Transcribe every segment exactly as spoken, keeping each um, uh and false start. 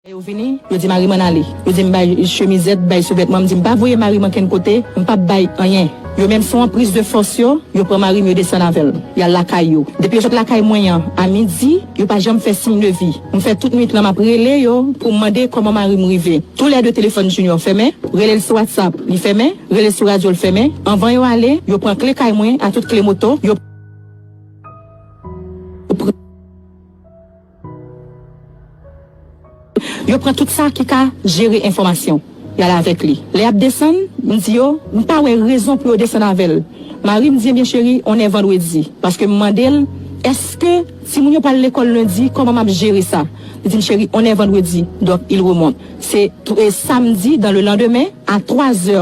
Lè yo vini, yo di mari m ann ale. Yo di m bay chemizèt, bay souvètman. M di m pa voye mari m ankenn kote, m p ap bay anyen. Yo menm se yon anpriz de fòs yo, yo pran mari m, yo desann avè l. Y al lakay yo. Depi yo sot lakay mwen an, a midi, yo pa janm fè siy de vi. M fè tout nwit lan m ap rele yo pou m mande kòman mari m rive. Toulède telefòn Junior fèmen, rele l sou WhatsApp, li fèmen, rele l sou radyo, l fèmen. Anvan yo ale, yo pran kle kay mwen, a tout kle moto, yo Yo pran tout sa ki ka jere enfòmasyon. Y al avèk li. Lè y ap desann, m di yo, m pa wè rezon pou yo desann avè l. Mari m di, ebyen cheri, on est vendredi. Paske m mande l, èske timoun yo pral lekòl lendi, kòman m ap jere sa? Li di m, cheri, on est vendredi. Donk, il remonte. Se tou- e samdi, dans le lendemain, a twa zè,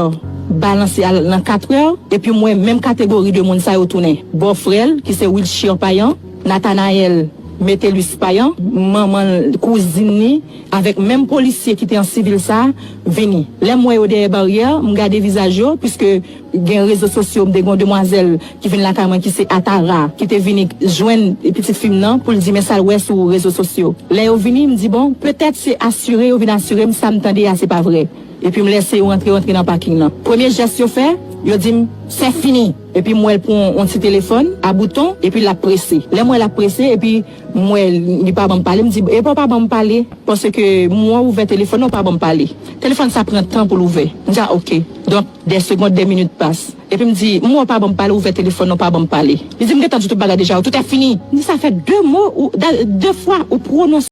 balanse al nan kat è, epi m wè menm kategori de moun sa yo tounen. Bòfrè l, ki se Wilshire Payan, Nathanaël Metellus Payan, manman l, kouzin li, avèk menm polisye ki te an sivil sa a, vini. Lè m wè yo dèyè baryè, m gade vizaj yo, piske gen rezo sosyo, m te gen yon demwazèl ki vin lakay mwen, ki se Atara, ki te vini jwenn pitit fi m nan pou l di men sa l wè sou rezo sosyo. Lè yo vini, m di, bon, petèt se asire yo vin asire m, sa m tande a, se pa vrè. Epi m lèse yo rantre, rantre nan paking nan. Premye jès yo fè, yo di m, c'est fini. Epi m wè l pran yon ti telefòn a bouton, epi l ap prese. Lè m wè l ap prese, epi m wè li pa ban m pale, m di, epa w pa ban m pale, paske m wè w ouvè telefòn nan, w pa ban m pale. Telefòn sa pran tan pou l ouvè. M di, a, oke. Donk, des secondes, des minutes passent. Epi m di, m wè w pa ban m pale, ouvè telefòn nan, w pa ban m pale. Li di, m gentan di tout bagay deja, tout est fini. M di, sa fè de mo, ou, da- de fwa, ou pwononse